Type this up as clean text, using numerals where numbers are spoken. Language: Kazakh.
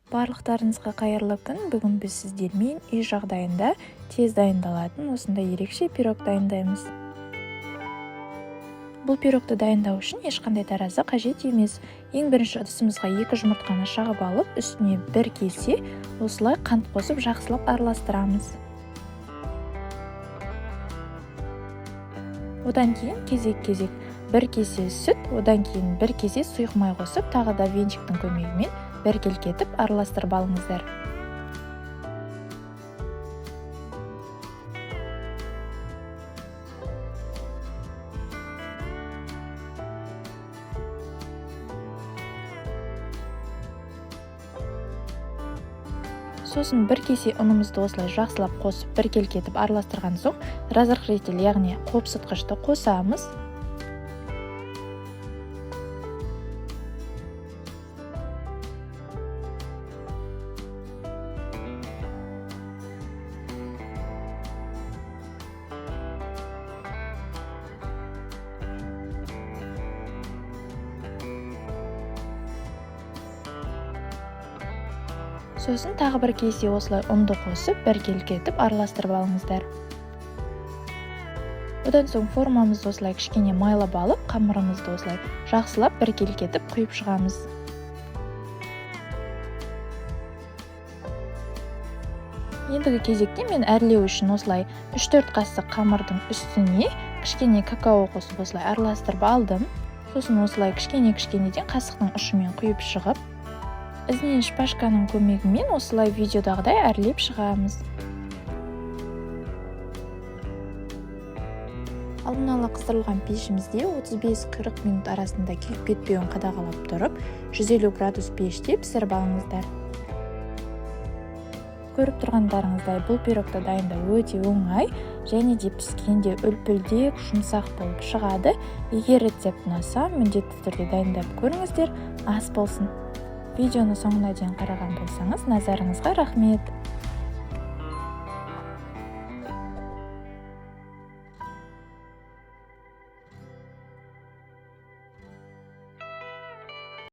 Барлықтарыңызға қайырлы күн. Бүгін біз сіздермен үй жағдайында тез дайындалатын осындай ерекше пирог дайындаймыз. Бұл пирогты дайындау үшін ешқандай таразы қажет емес. Ең бірінші ыдысымызға 2 жұмыртқаны шағып алып, үстіне 1 кесе осылай қант қосып жақсылап араластырамыз. Одан кейін кезек-кезек 1 кесе сүт, одан кейін 1 кесе сұйық май қосып, тағы да венчиктің көмегімен біркелкі етіп араластырып алыңыздар. Сосын 1 кесе ұнымызды осылай жақсылап қосып біркелкі етіп араластырған соң разрыхлитель, яғни қопсытқышты қосамыз. Сосын тағы 1 кесе осылай ұнды қосып, біркелкі етіп араластырып алыңыздар. Одан соң формамызды осылай кішкене майлап алып, қамырымызды осылай жақсылап біркелкі етіп құйып шығамыз. Ендігі кезекте мен әрлеу үшін осылай 3-4 қасық қамырдың үстіне кішкене какао қосып осылай араластырып алдым. Сосын осылай кішкене-кішкенеден қасықтың ұшымен құйып шығып, ізінен шпажканың көмегімен осылай видеодағыдай әрлеп шығамыз. Алдын ала қыздырылған пешімізде 35-40 минут арасында күйіп кетпеуін қадағалап тұрып, 150 градус пеште пісіріп алыңыздар. Көріп тұрғандарыңыздай, бұл пирогты дайындау өте оңай және де піскенде үлпілдек, жұмсақ болып шығады. Егер рецепт ұнаса, міндетті түрде дайындап көріңіздер. Ас болсын. Видеоны соңына дейін қараған болсаңыз, назарыңызға рахмет.